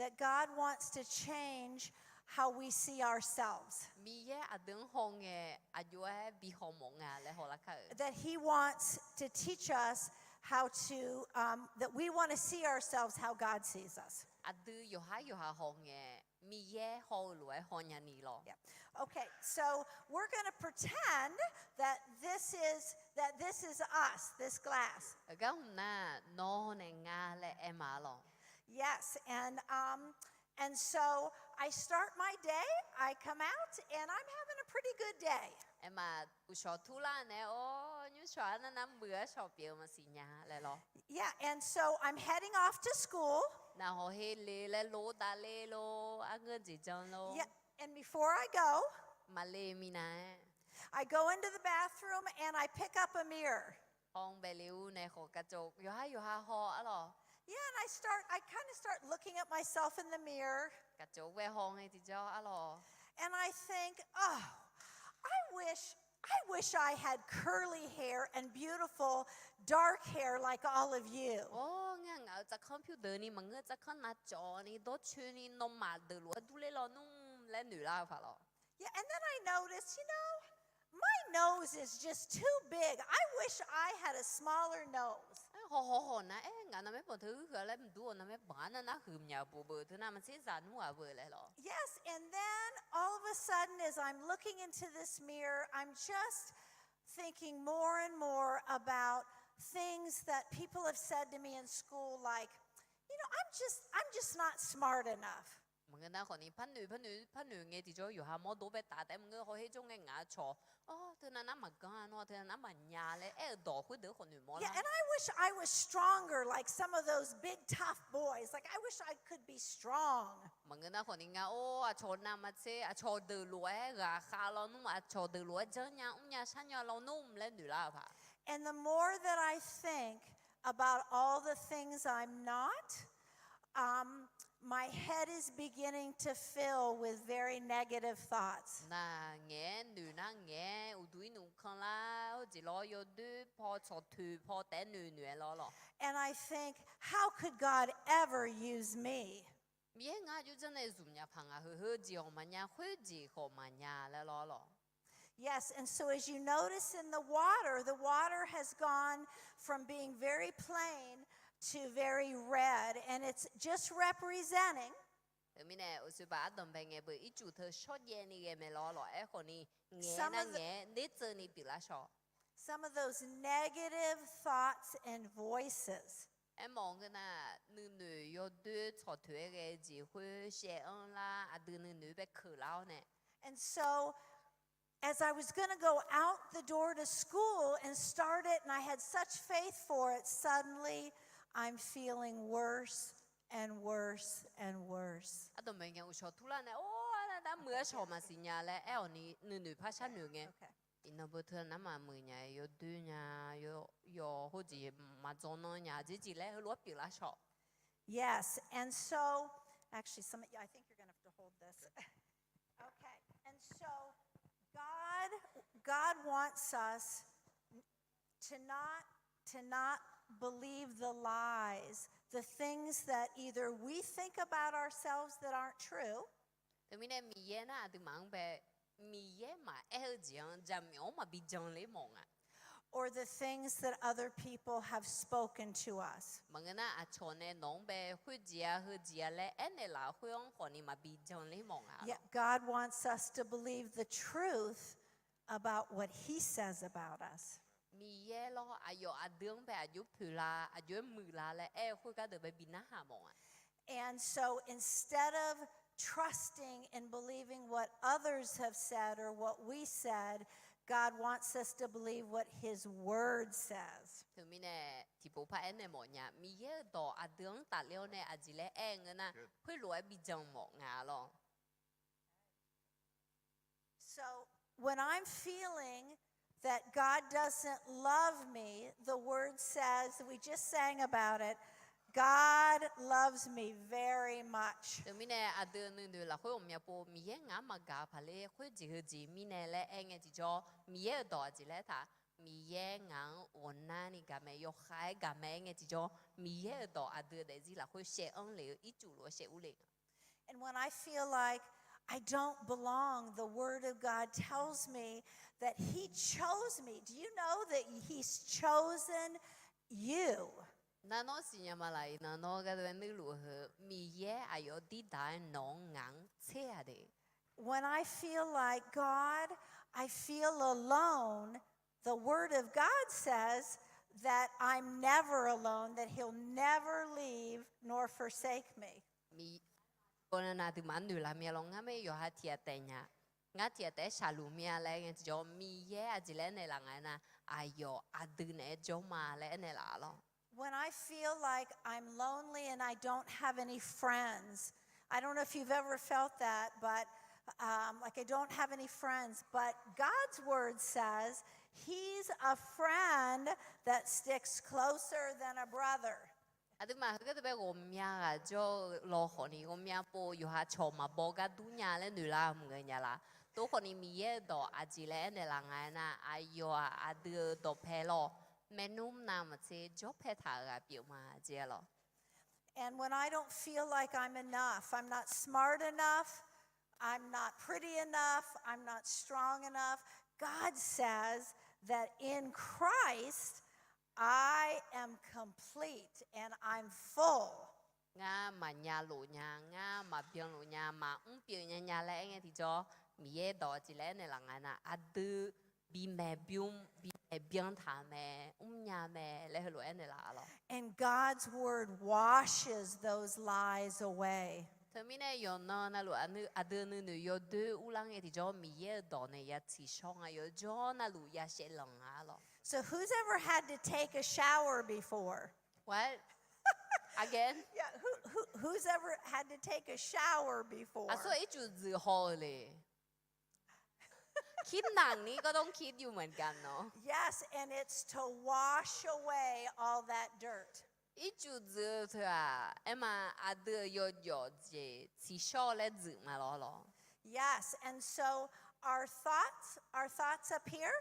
That God wants to change how we see ourselves. Miqyaer aqdui-anr haw ngae, aqjox-aer bi haw mawf nga laer hawlar kar-euq. That He wants to teach us how to, um, that we want to see ourselves how God sees us. Aqdui yawqhar yawqha haw ngae, Miqyaer haw-eu lof-aer haw nya ni lawq. Okay, so we're going to pretend that this is that this is us, this glass. Aqgar hmq nar, nawr nae ngar laer aer ma lawq. Yes, and um, and so I start my day, I come out, and I'm having a pretty good day. Aerma, uqshawq turlar nae, or, nymrshawq-anr nar nar muiq-aer shawq pyeuf-eu maqsiq nya laer lawq. Yeah, and so I'm heading off to school. Nar hawq he le laer lo dav le lo, arngeur jeq jan lo. Yeah, and before I go, maqle minav-aer, I go into the bathroom and I pick up a mirror. Haw-anr bae le-ur nae khawf kaqcof yawqhar yawqha haw arlawq. Yeah, and I start, I kind of start looking at myself in the mirror. Kaqcof bae haw ngae tiqjawr arlawq. And I think, oh, I wish, I wish I had curly hair and beautiful dark hair like all of you. Or, ngar ngaq-euq tsavkanr pyur deuq ni maqngeur, tsavkanr navcawv ni dawrcoeni nawmaf deuq lof-aer durler lawnmr laer noeqlar-eu paq lawq. Yeah, and then I noticed, you know, my nose is just too big. I wish I had a smaller nose. Aer, hawq hawq hawq nar, aer, ngaq navmaer banq teu huiq-a laer mqdur-awq navmaer banq-anr nar nar huiq myav bof beu teu nar maqtser zaq nmr ghaq beu laer lawq. Yes, and then all of a sudden, as I'm looking into this mirror, I'm just thinking more and more about things that people have said to me in school, like, you know, I'm just, I'm just not smart enough. Maqngeur nar khawf ni par noeq par noeq par noeq ngae tiqjawr yawqha mawrdov bae taf taef maqngeur, hawher jawr ngae ngaq-a cawq, or, teu nav nar maqganr-a nawr, teu nav nar maqnya laer aer-euq dawq khoerdeuq khawf noeq mawr lar. Yeah, and I wish I was stronger like some of those big tough boys. Like, I wish I could be strong. Maqngeur nar khawf ni ngar or aqcawq navmaqtser aqcawq deuq lof-aer ghaqkhav lawnmr, aqcawq deuq lof-aer janrnya mrnya sharnya lawnmr laer noeqlar-eu paq. And the more that I think about all the things I'm not, um, my head is beginning to fill with very negative thoughts. Nar ngaeq-aer noeq nar ngaeq-aer uqduq irnuf kanlar heujeq lawr yawdoer paw tsawqtoeq paw taef-aer noeq noeq-aer lawr lawq. And I think, how could God ever use me? Miqyaer ngar aqjox janrnae zmq nya paq ngaq heu heujeq-awq maqnya, khoerjeq khawf maqnya laer lawr lawq. Yes, and so as you notice in the water, the water has gone from being very plain to very red, and it's just representing Teumirnae uqshoe baq ardanqbae ngae beu ircuf teu shawrjaev ni ghae mae lawr lawq. Aerkhawf ni ngaeq-aer nar ngaeq-aer nertseuvni pyeuflar shawq. Some of those negative thoughts and voices. Aermawf ngeur nar, nuinoeq yawdoer tsawqtoeq-aer ghae jeq khoer shaev-anr lar, aqdui nuinoeq bae keuqlar-awr nae. And so, as I was going to go out the door to school and start it, and I had such faith for it, suddenly I'm feeling worse and worse and worse. Ardanqbae ngae uqshawq turlar nae, or, nar muiq-aer shawq maqsiq nya laer aer-awq ni nuinoeq par sharnoeq ngae. Iqnan beu teu nar maqmuiq nya, yawdoer nya, yawq heujeq maqdzan nan nya jeq jeq laer heulof-aer pyeuflar shawq. Yes, and so, actually, some of you, I think you're gonna have to hold this. Okay, and so God, God wants us to not, to not believe the lies, the things that either we think about ourselves that aren't true, Teumirnae Miqyaer nar aqduimaf-anr bae, Miqyaer maqaer-eu jeq-anr jaqmyawf-anr maqbi janler mawf nga. Or the things that other people have spoken to us. Maqngeur nar aqcawq nae nawq-anr bae khoerjeq-a heujeq-a laer aernaeq laf-eu khoer-anr khawf ni maqbi janler mawf nga. Yet God wants us to believe the truth about what he says about us. Miqyaer lawr aqyawf aqdui-anr bae aqjox poeqla, aqjox-aer muiqla laer aer-eu khoergar deuq bae bi narhaq mawf nga. And so instead of trusting and believing what others have said or what we said, God wants us to believe what his word says. Teumirnae tiqpov par aernaeq mawf nya, Miqyaer-euq dawq aqdui-anr tafler-awr nae aqjeq laer aer-eu ngeur nar, khoerlof-aer bi jan mawf nga lawr. So when I'm feeling that God doesn't love me, the word says, we just sang about it, God loves me very much. Teumirnae aqdui nuinoeq lafkhoer ghawqmya pov Miqyaer ngaq-anr maqgaq paq ler khoerjeq heujeq mirnae laer aer ngae tiqjawr, Miqyaer-euq dawq aqjeq laer taq, Miqyaer ngaq-anr ghawqnar ni gaq mae, yawkhav-aer gaq mae aer ngae tiqjawr, Miqyaer-euq dawq aqdui daefzir lafkhoer shaev-anr lef-eu ircuf lof-aer shaev urle. And when I feel like I don't belong, the word of God tells me that he chose me. Do you know that he's chosen you? Nar nawr siqnya ma laf-iq nan nawr gardeuv-aer nuirluf-eu heu Miqyaer aqyawf dirdaq-aer nawq-anr ngaq-anr tser-a de. When I feel like, God, I feel alone, the word of God says that I'm never alone, that he'll never leave nor forsake me. Miq, aqduimaf noeqlaf mya lawr, ngar mae yawqha tiq ghaq taef nya, ngar tiq ghaq taef-aer shaqluf mya laer ngae tiqjawr, Miqyaer aqjeq laer aernaeq laf nga aernar, aqyawf aqdui naeq-aer jawr ma laer aernaeq laf-a lawr. When I feel like I'm lonely and I don't have any friends, I don't know if you've ever felt that, but, um, like, I don't have any friends, but God's word says he's a friend that sticks closer than a brother. Aqduimaf heugar deuq bae ghawqmya ghaq jawr-eu lawkhawf ni, ghawqmya pov yawqha cawq maqbaw gar dur nya laer noeqlar mq ngae nya laf. Tov khawf ni Miqyaer-euq dawq aqjeq laer aernaeq laf nga aernar, aqyawf-aq aqdui-euq dawqpae lawr, maernmr navmaqtser jawrpae taq-euq ghaq pyeuf ma jeq-a lawr. And when I don't feel like I'm enough, I'm not smart enough, I'm not pretty enough, I'm not strong enough, God says that in Christ, I am complete and I'm full. Ngar maqnya lof nya, ngar maqbyan lof nya, maqmr pyeuf nya nya laer aer ngae tiqjawr, Miqyaer dawq aqjeq laer aernaeq laf nga aernar, aqdui bimaeq bym, bimaeq byan taq mae, mrnya mae laer heulof-aer aernaeq laf-a lawr. And God's word washes those lies away. Teumirnae yawqnan navluf aqdui nuinoeq yawdoer urlar ngae tiqjawr, Miqyaer-euq dawq nae ya tsiqshawr nga, yawqjawr navluf ya shaevlanq nga-a lawr. So who's ever had to take a shower before? What? Again? Yeah, who, who, who's ever had to take a shower before? Aqsur ircuf dzuif haw-eu le? Kir naq ni gardawr kir yuf maqgan nawr. Yes, and it's to wash away all that dirt. Ircuf dzuif-eu teu-aq, aerma aqdui-euq yawjawf jeq tsiqshawr laer dzuif ma lawr lawr. Yes, and so our thoughts, our thoughts up here,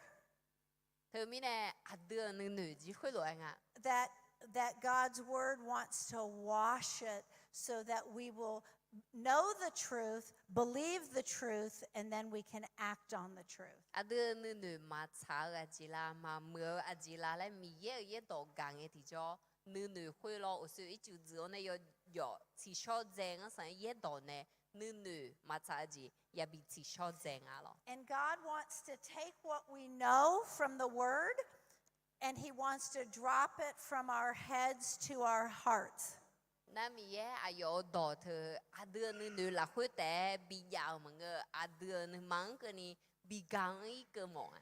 Teumirnae aqdui-euq nuinoeq jir khoerlof-aer nga. that, that God's word wants to wash it so that we will know the truth, believe the truth, and then we can act on the truth. Aqdui-euq nuinoeq maqtsaq-eu aqjeq la, maqmuiq-eu aqjeq la laer Miqyaer-euq yaerdawq gaq ngae tiqjawr, nuinoeq khoer lawr, uqshoe ircuf dzuif-awr nae yawjawf tsiqshawr dzae ngar sanq-aer yaerdawq nae nuinoeq maqtsaq-eu jeq yabi tsiqshawr dzae nga lawr. And God wants to take what we know from the word, and he wants to drop it from our heads to our hearts. Nar Miqyaer aqyawf-euq dawq teu aqdui-euq nuinoeq lafkhoer taef-aer bijav-euq maqngeur, aqdui-euq nuima-anr keuvni bigaq-anr irkeuv mawf-a.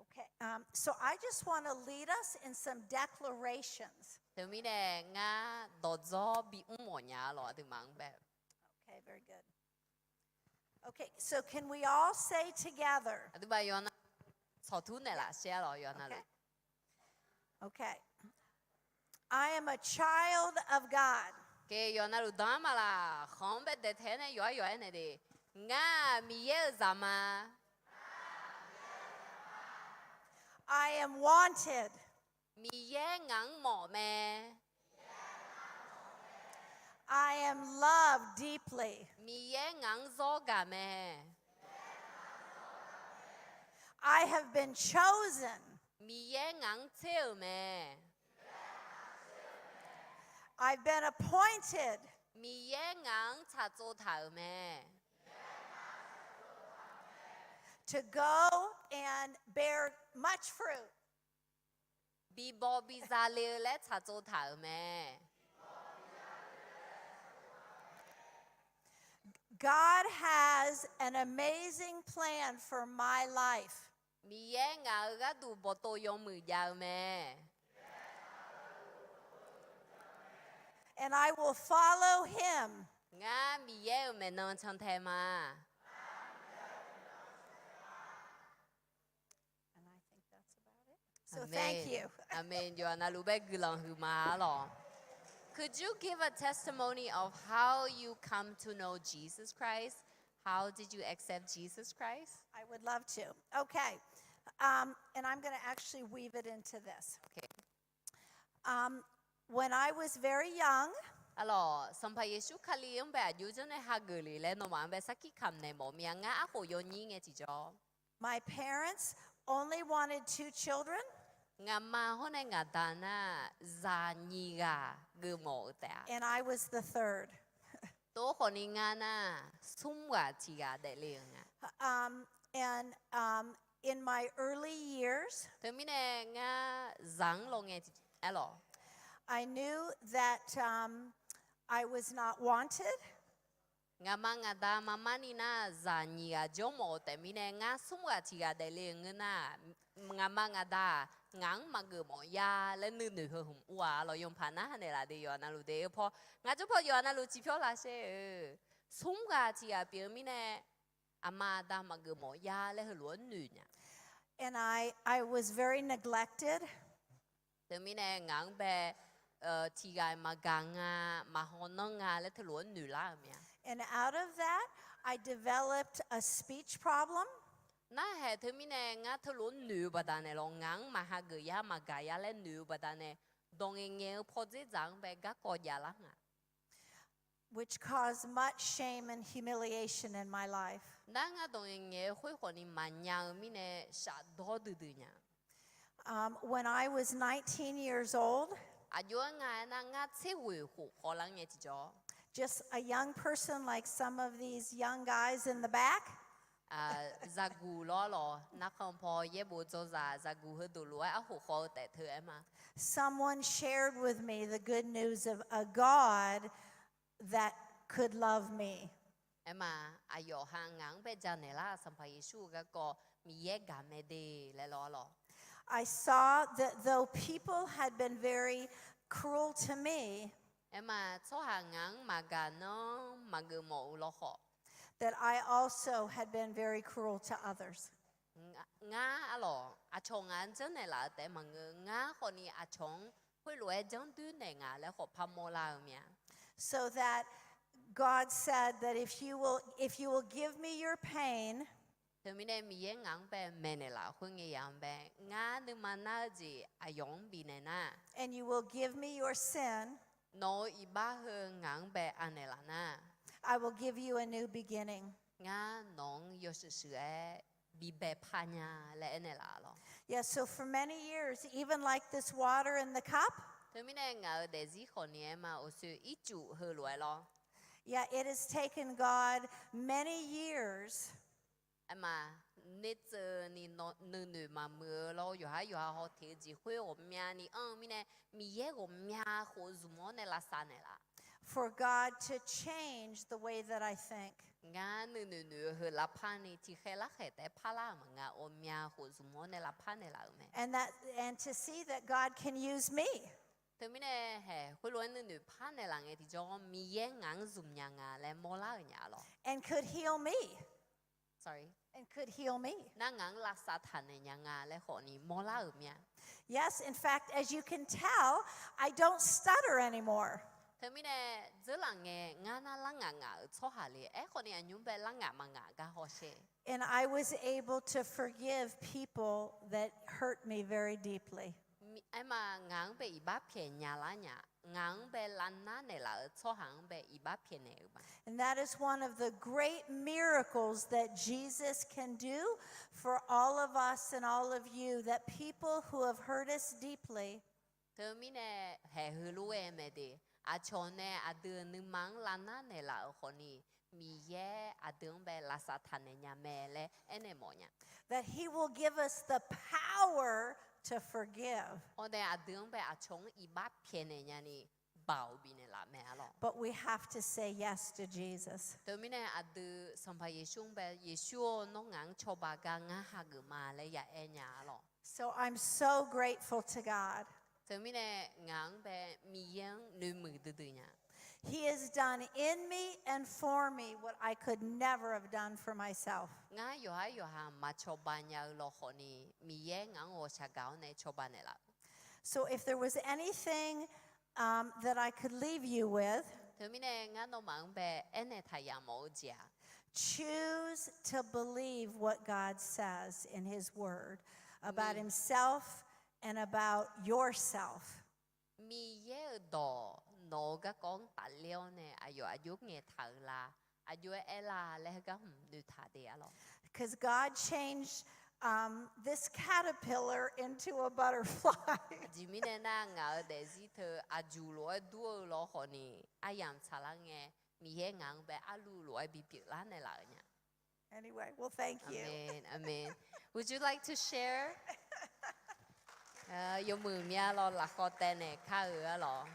Okay, um, so I just want to lead us in some declarations. Teumirnae ngar dawqdzawr bimr mawf nya lawr, aqduimaf-anr bae. Okay, very good. Okay, so can we all say together? Aqduimaf yawqha navluf tsawqtur naeqlaf shaer lawr, yawqha navluf. Okay. I am a child of God. Ke yawqha navluf dan-ar maqlaq, khanq-anr bae daeqtaeq-aer nae yawqha-aer yawq-aer naeq de. Ngar Miqyaer-euq zaq ma. I am wanted. Miqyaer ngaq-anr mawf mae. I am loved deeply. Miqyaer ngaq-anr zawr gaq mae. I have been chosen. Miqyaer ngaq-anr tser-euq mae. I've been appointed Miqyaer ngaq-anr tsaqtsov taq-euq mae. to go and bear much fruit. Bibaw biza le-eu laer tsaqtsov taq-euq mae. God has an amazing plan for my life. Miqyaer ngaq-euq gharduq bawqtov yawmuiq jav-eu mae. And I will follow him. Ngar Miqyaer-euq maeqnan cantae ma. And I think that's about it. So thank you. Aqmeq. Yawqha navluf bae guiqlanq huiqma-ar lawq. Could you give a testimony of how you come to know Jesus Christ? How did you accept Jesus Christ? I would love to. Okay. Um, and I'm going to actually weave it into this. Okay. Um, when I was very young, Arlawq, Sanqpaq Yeqsur Kali-anr bae aqjox janrnae hageuf le laer nawmaf-anr bae sarkir kamq naeq mawf mir-a. Ngar arkhof yawnyir ngae tiqjawr, my parents only wanted two children. Ngaqma hawr nae ngaqda nar, zaq nyiq ghaq geufmawf-eu taef-a. And I was the third. Tov khawfni ngar nar, smr ghaq tiq ghaq daefle-euq nga. Um, and, um, in my early years, Teumirnae ngar zaq-anr lawngae, arlawq, I knew that, um, I was not wanted. Ngaqma ngaqda marmarni nar, zaq nyiq ghaq jawrmawf-eu taef mirnae, ngar smr ghaq tiq ghaq daefle-euq ngeur nar, ngaqma ngaqda-aq, ngaq-anr maqgeuf mawf ya laer nuinoeq heu hmq ur-a. Arlawq, yanqpaq narhaq naeqlaf de, yawqha navluf de-eu paw, ngar jawr paw yawqha navluf ciqpyawr lavshaer-eu. Smr ghaq tiq ghaq pyeuf-eu mirnae, aqma aqda maqgeuf mawf ya laer heulof-aer noeq nya. And I, I was very neglected. Teumirnae ngaq-anr bae tiq ghaq maqgaq nga, maqhaw nanr nga laer teulof-aer noeqlar-euq mae-a. And out of that, I developed a speech problem. Narhaq teumirnae ngar teulof-aer noeq-eu baqdanae lawq, ngaq-anr maqhageuf ya maqgaq ya laer noeq-eu baqdanae, dawq ngaeqngaeq-eu pawdzer dzaq-anr bae garkawv javlar nga. Which caused much shame and humiliation in my life. Nar ngar dawq ngaeqngaeq-eu khoer khawfni maqnya-eu mirnae, shafdawr duidui nya. Um, when I was nineteen years old, Aqjox-aer nga aernar, ngar tser ghoeq khof khawvlar ngae tiqjawr, just a young person like some of these young guys in the back, zaqguq lawr lawq, narkhan paw yaerbof dzawzaq zaqguq heudeuq lof-aer arkhof khawv-eu taef teu-aer ma. Someone shared with me the good news of a God that could love me. Aerma, aqyawf ha ngaq-anr bae janaeq lar-euq Sanqpaq Yeqsur-eu garkawv Miqyaer gaq mae de laer lawr lawq. I saw that though people had been very cruel to me, Aerma, tsawrhaq ngaq-anr maqgaq nanr maqgeuf mawf-eu lawkhawf, that I also had been very cruel to others. Ngar, arlawq, aqcawq ngaq-anr janrnaeq laf-eu taef maqngeur, ngar khawfni aqcawq-anr khoerlof-aer janrduir naeq nga laer khawf parmawr lar-eu mya. So that God said that if you will, if you will give me your pain, Teumirnae Miqyaer ngaq-anr bae maeqnaeq laf khoerngae yamq-anr bae, ngar nuima nar-eu jeq aqyawf-anr bifnaeq nar, and you will give me your sin, nawq-euq iqbax heu ngaq-anr bae anaeq laf nar, I will give you a new beginning. Ngar nawq-anr yawshuif shuif-aer bibae par nya laer aernaeq laf lawr. Yeah, so for many years, even like this water in the cup, Teumirnae ngaq-euq daefzir khawfni aerma, uqshoe ircuf heulof-aer lawr. Yeah, it has taken God many years Aerma, nertseuvni nuinoeq maqmuiq-eu lawr, yawqhar yawqha haw teq-eu jeq khoer ghawqmyani anr-eu mirnae, Miqyaer ghawqmya khof zmq-awr nae lavsav naeqlaf. For God to change the way that I think. Ngar nuinoeq noeq-eu heu lavpar ni tiqkhaer larkhaeq taef-aer parlar-euq maqnga, ghawqmya khof zmq-awr nae lavpar naeqlaf-euq mae. And that, and to see that God can use me. Teumirnae haeq khoerlof-aer nuinoeq par naeqlaf ngae tiqjawr, Miqyaer ngaq-anr zmq nya nga laer mawrlar-euq nya lawr. And could heal me. And could heal me. Nar ngaq-anr lavsav taqnaeq nya nga laer khawfni mawrlar-euq mya. Yes, in fact, as you can tell, I don't stutter anymore. Teumirnae dzeurlaf ngae ngar nar larngaf ngaf-euq tsawrhaq le. Aerkhawfni aqnymr bae larngaf maqngaf gar hawsher. And I was able to forgive people that hurt me very deeply. Aerma ngaq-anr bae iqbax pyaeq nya lar nya, ngaq-anr bae lavnar naeqlaf-euq tsawrhaq-anr bae iqbax pyaeqnaeq-euq ma. And that is one of the great miracles that Jesus can do for all of us and all of you, that people who have hurt us deeply Teumirnae haeq heulof-aer mae de, aqcawq nae aqdui-euq nuima-anr lavnar naeqlaf-euq khawfni, Miqyaer aqdui-anr bae lavsav taqnaeq nya mae laer aernaeq mawf nya. That he will give us the power to forgive. Hawr nae aqdui-anr bae aqcawq-anr iqbax pyaeqnaeq nyani baoq bifnaeq laf mae-a lawr. But we have to say yes to Jesus. Teumirnae aqdui Sanqpaq Yeqsur-anr bae, Yeqsur-or, nawr ngaq-anr cawba gar ngar hageuf ma laer ya aer nya-a lawr. So I'm so grateful to God. Teumirnae ngaq-anr bae Miqyaer-anr noeqmuiq duidui nya. He has done in me and for me what I could never have done for myself. Ngar yawqhar yawqha maqcawba nya-eu lawkhawf ni, Miqyaer ngaq-anr ghawqshaq gaq-awr nae cawba naeqlaf-eu. So if there was anything, um, that I could leave you with, Teumirnae ngar nawmaf-anr bae aernaeq taq yamq mawf-eu jeq-aq, choose to believe what God says in his word about himself and about yourself. Miqyaer-euq dawq nawq-euq garkawv-anr tafler-awr nae aqyawf aqjox ngaeq taq-eu la, aqjox-aer aer la laer heugar hmq noeqtaq de-a lawr. Because God changed, um, this caterpillar into a butterfly. Aqjeq mirnae nar, ngaq-euq daefzir teu aqjuq lof-aer dur-eu lawkhawf ni, aryamq tsaqlar ngae, Miqyaer ngaq-anr bae arluv lof-aer bipyeuf lar naeqlaf-euq nya. Anyway, well, thank you. Amen, amen. Would you like to share? Yawmuiq mya lawr, lafkhawv taev naeq kar-eu-a lawr.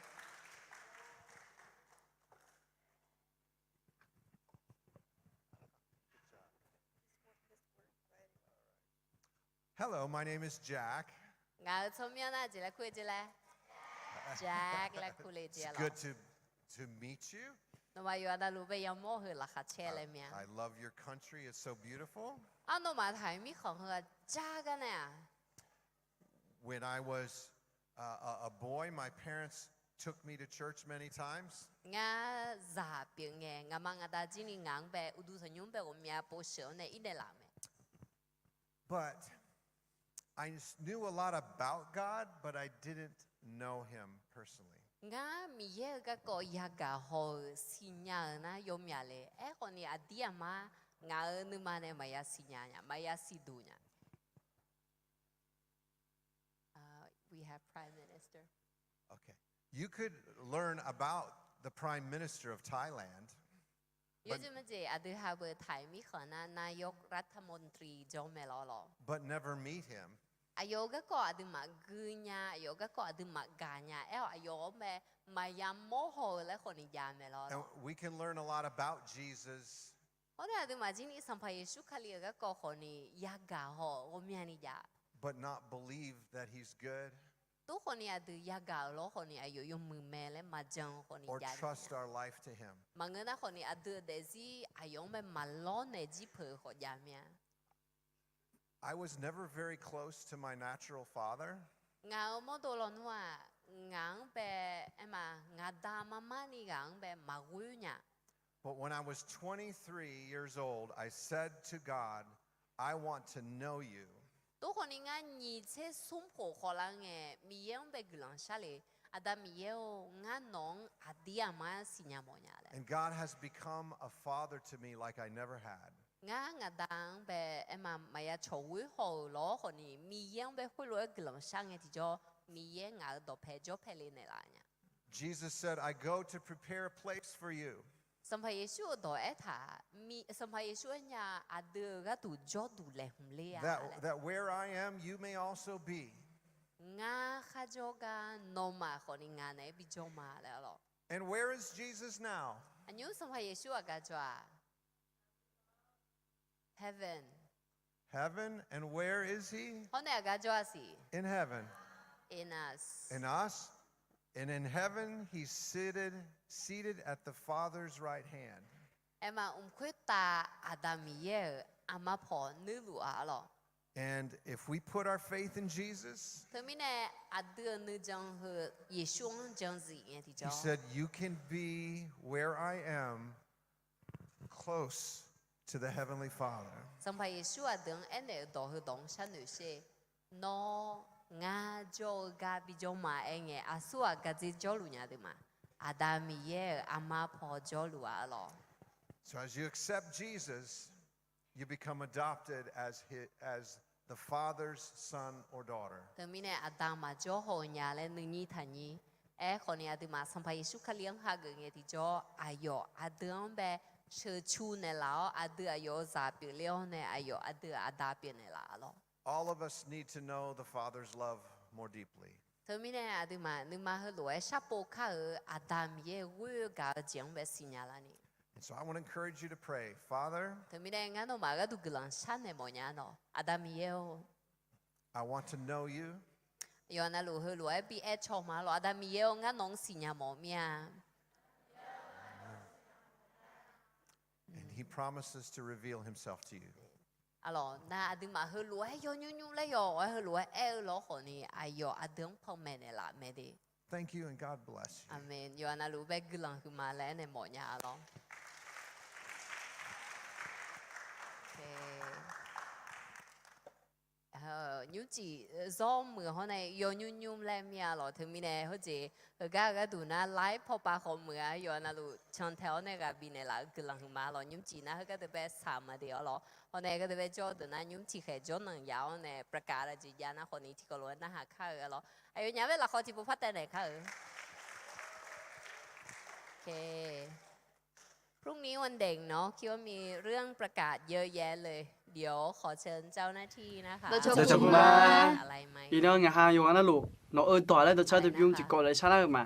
Hello, my name is Jack. Ngaq-euq tsawrmyanr nar jeq laer kur-eu jeq laer? Jack laer kur le jeq-a lawr. It's good to, to meet you. Nawmaf yawqha navluf bae yamawr heu laqkhaq caer laer mya. I love your country. It's so beautiful. Ar, nawmaf taqhaq mirkhanq heu-aq jar gar nae-aq. When I was, uh, a, a boy, my parents took me to church many times. Ngar zaq pyeuf ngae, ngaqma ngaqda jir ni ngaq-anr bae uqduq tanqnymr bae ghawqmya pov sheuq-awr nae irnaeq laf-eu mae. But I s-, knew a lot about God, but I didn't know him personally. Ngar Miqyaer-euq garkawv yagaq haw-euq siqnya-euq nar yawmyaq le. Aerkhawf ni aqdir aqmar ngaq-euq nuima nae maqya siqnya nya, maqya siqduq nya. Uh, we have Prime Minister. Okay. You could learn about the Prime Minister of Thailand, Yawjeq majeq aqdui ha beu taqhaq mirkhanq nar, นายกรัฐมนตรี jawr mae lawr lawr. But never meet him. Aqyawf-euq garkawv aqduimaf gui nya, aqyawf-euq garkawv aqduimaf gaq nya. Aer-awq aqyawf-anr mae maqya mawr haw-eu laer khawf ni jav mae lawr. And we can learn a lot about Jesus. Hawr nae aqduimaf jir ni Sanqpaq Yeqsur Kali-euq garkawv khawf ni yagaq haw-eu ghawqmyani jav. But not believe that he's good. Tov khawf ni aqdui yagaq-euq lawr khawf ni aqyawf yawmuiq mae laer maqjan khawf ni jav nya. Or trust our life to him. Maqngeur nar khawf ni aqdui-euq daefzir aqyawf-anr mae maqlawr naeq jir peuq-eu khawf jav mya. I was never very close to my natural father. Ngaq-euq mawrdov lawnmr-aq, ngaq-anr bae, aerma, ngaqda marmar ni ghaq-anr bae maqghoer nya. But when I was twenty-three years old, I said to God, I want to know you. Tov khawf ni ngar nyiq tser smr khof khawf lar ngae, Miqyaer-anr bae guiqlanq shar le, Aqda Miqyaer-or, ngar nawq-anr aqdir aqmar siqnya mawf nya laer. And God has become a father to me like I never had. Ngar ngaqda-anr bae aerma maqya cawq ghoer haw-euq lawr khawf ni, Miqyaer-anr bae khoerlof-aer guiqlanq shar ngae tiqjawr, Miqyaer ngaq-euq dawqpae jawr pae le naeqlaf nya. Jesus said, I go to prepare a place for you. Sanqpaq Yeqsur-euq dawq aertaq, Sanqpaq Yeqsur aernya, aqdui-euq gharduq jawrduq laeqhmq ler-a laer. That where I am, you may also be. Ngar kharjawr gar nawmaf khawf ni ngaq naeq-aer bijawr ma laer arlawq. And where is Jesus now? Aqnymr Sanqpaq Yeqsur aqgaf jawr-aq? Heaven. Heaven, and where is he? Hawr nae aqgaf jawr-a siq? In heaven. In us. In us. And in heaven, he's seated, seated at the Father's right hand. Aerma mq khoertav Aqda Miqyaer-euq aqma paw nuirluf-a arlawq. And if we put our faith in Jesus, Teumirnae aqdui-euq nuijan heu Yeqsur-anr jan zif ngae tiqjawr, he said, you can be where I am, close to the Heavenly Father. Sanqpaq Yeqsur aqdui-anr aernaeq-euq dawq heudawq-anr sharnoeq sher. Nawr ngar jawr-eu gar bijawr ma aer ngae, aqsurghaq gardzer jawrluf nya deuq ma. Aqda Miqyaer-euq aqma paw jawrluf-a arlawq. So as you accept Jesus, you become adopted as his, as the Father's son or daughter. Teumirnae aqda maqjawr haw-eu nya laer nuinyir taqnyir. Aerkhawf ni aqduimaf Sanqpaq Yeqsur Kali-anr hageuf ngae tiqjawr, aqyawf aqdui-anr bae sheuqcu naeqlaf-awr, aqdui aqyawf-euq zaq pyeufler-awr nae aqyawf aqdui-euq aqda pyeufnaeq laf arlawq. All of us need to know the Father's love more deeply. Teumirnae aqduimaf nuima heulof-aer sharpov kar-euq Aqda Miqyaer ghoer-eu gaq-eu jeq-anr bae siqnya larni. And so I want to encourage you to pray, Father, Teumirnae ngar nawmaf gharduq guiqlanq sharnaeq mawfnya nawq, Aqda Miqyaer-or, I want to know you. Yawqha navluf heulof-aer bi aer caw ma lawq, Aqda Miqyaer-or, ngar nawq-anr siqnya mawf mir-a. And he promises to reveal himself to you. Arlawq, nar aqduimaf heulof-aer yawnymr nymr laer yawq-aer heulof-aer aer-eu lawr khawf ni, aqyawf aqdui-anr panmaeq naeqlaf mae de. Thank you and God bless you. Aqmeq. Yawqha navluf bae guiqlanq huiqma laer aernaeq mawfnya lawr. Nymrcif zawr muiq hawr nae yawnymr nymr laer mir-a lawq. Teumirnae heujeq heugar-eu gharduq nar live pawpav khawf muiq-a, yawqha navluf cantae-awr nae ghaq bifnaeq laf-eu guiqlanq huiqma lawq. Nymrcif nar heugar deuq bae saq ma de-awr lawq. Hawr nae heugar deuq bae jawr-eu deuq nar nymrcif khaeq jawrnanq yaf-awr nae ประกาศ jeq jav nar khawf ni tiqkawv lof-aer narhaq kar-eu-a lawq. Aqyawfnyaf bae lafkhawf tiqpov par taev naeq kar-eu. พรุ่งนี้วันเด็กเนาะ คิดว่ามีเรื่องประกาศเยอะแยะเลย เดี๋ยวขอเชิญเจ้าหน้าที่นะคะ Dawqcawq puq ma. Iqnan ngaq ha yawqghaq navluf nawq-eu dawq laer dawqcar dawqbymr tiqkawv laer sharlar-eu ma.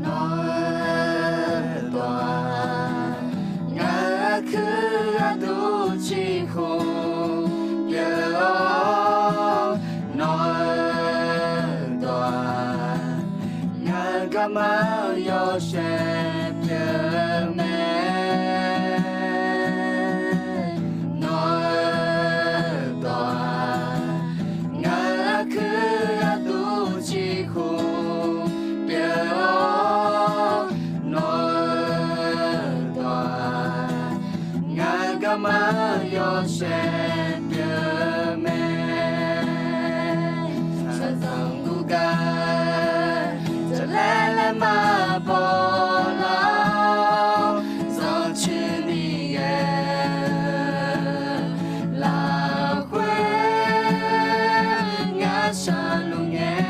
Nawr-eu dawq-aq, ngaq-euq aqkuir gharduq ciqkhof pyeuf-awr, nawr-eu dawq-aq, ngaq-euq garma-anr yawshaef pyeuf mae. Nawr-eu dawq-aq, ngaq-euq aqkuir gharduq ciqkhof pyeuf-awr, nawr-eu dawq-aq, ngaq-euq garma-anr yawshaef pyeuf mae. Shaqzanq gurgar jaqlaer laer maqbaw lar-awr, zanrcuini ghae-eu lafkhoer ngar shaqluf ngae,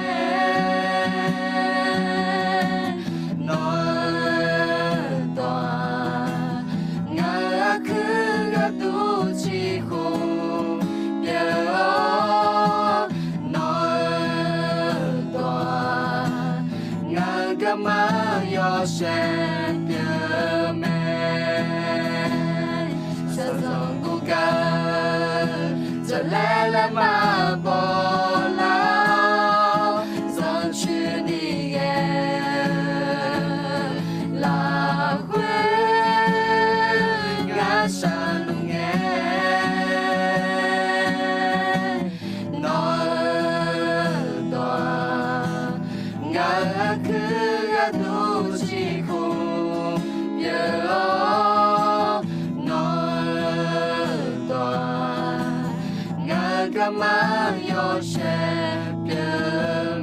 nawr-eu dawq-aq, ngaq-euq aqkuir gharduq ciqkhof garma yawshaef pyeuf